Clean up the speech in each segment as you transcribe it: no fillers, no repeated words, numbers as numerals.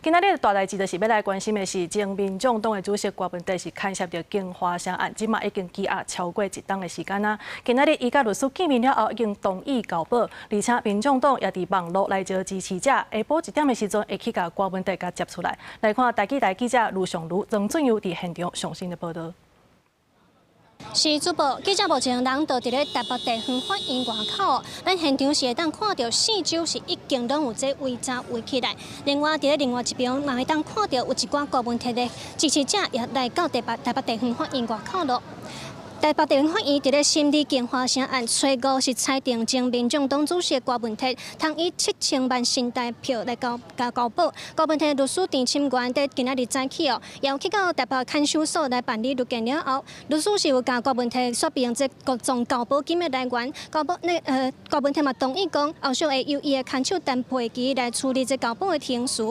今仔日大代誌就是欲來關心的是，前民眾黨的主席郭文哲是牽涉著京華城案，這馬已經羈押超過一冬的時間啦。今仔日伊佮律師見面了後，已經同意交保，而且民眾黨也佇網路來招支持者，下晡一點的時陣會去共郭文哲共接出來。來看台記台記者盧尚如、曾俊佑佇現場上新的報導。是主播，記者目前人就佇咧台北地方法院外口，咱現場是會當看著四周是已經攏有這圍柵圍起來。另外，佇咧另外一邊嘛會當看著有一寡郭文哲的支持者也來到台北地方法院外口囉。台北地方法院佇咧審理京華城案，初五是裁定前民眾黨主席郭文哲通以7000萬新台票來交交交保。郭文哲律師陳沁源佇今仔日早起哦，也有去到台北看守所來辦理入見了後，律師是有共郭文哲說明這各種交保金的來源，交保那郭文哲嘛同意講，後續會由伊的牽手陳佩琪來處理這交保的程序。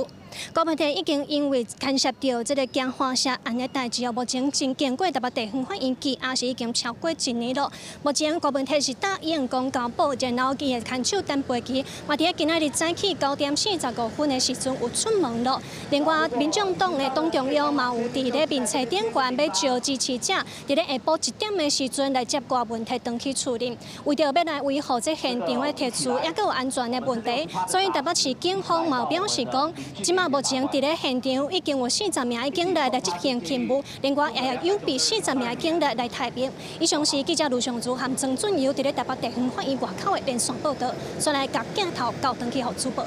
郭文哲已經因為牽涉著這个京華城案的代誌哦，目前經經過台北地方法院羈押是已經超過一年咯。目前郭文哲是答應講交保，然後伊的牽手陳佩琪嘛，佇咧今仔日早起9點45分的時陣有出門咯。另外，民眾黨的黨中央嘛有佇咧面冊頂懸欲招支持者，佇咧下晡1點的時陣來接郭文哲轉去厝裡，為著欲來維護這現場的秩序，抑閣有安全的問題，所以台北市警方嘛表示講，這馬目前佇咧現場已經有40名的警力來執行勤務，另外也有備40名的警力來待命。以上是記者盧尚如和曾俊佑佇咧台北地方法院外口的連線報導，煞來共鏡頭交轉去予主播。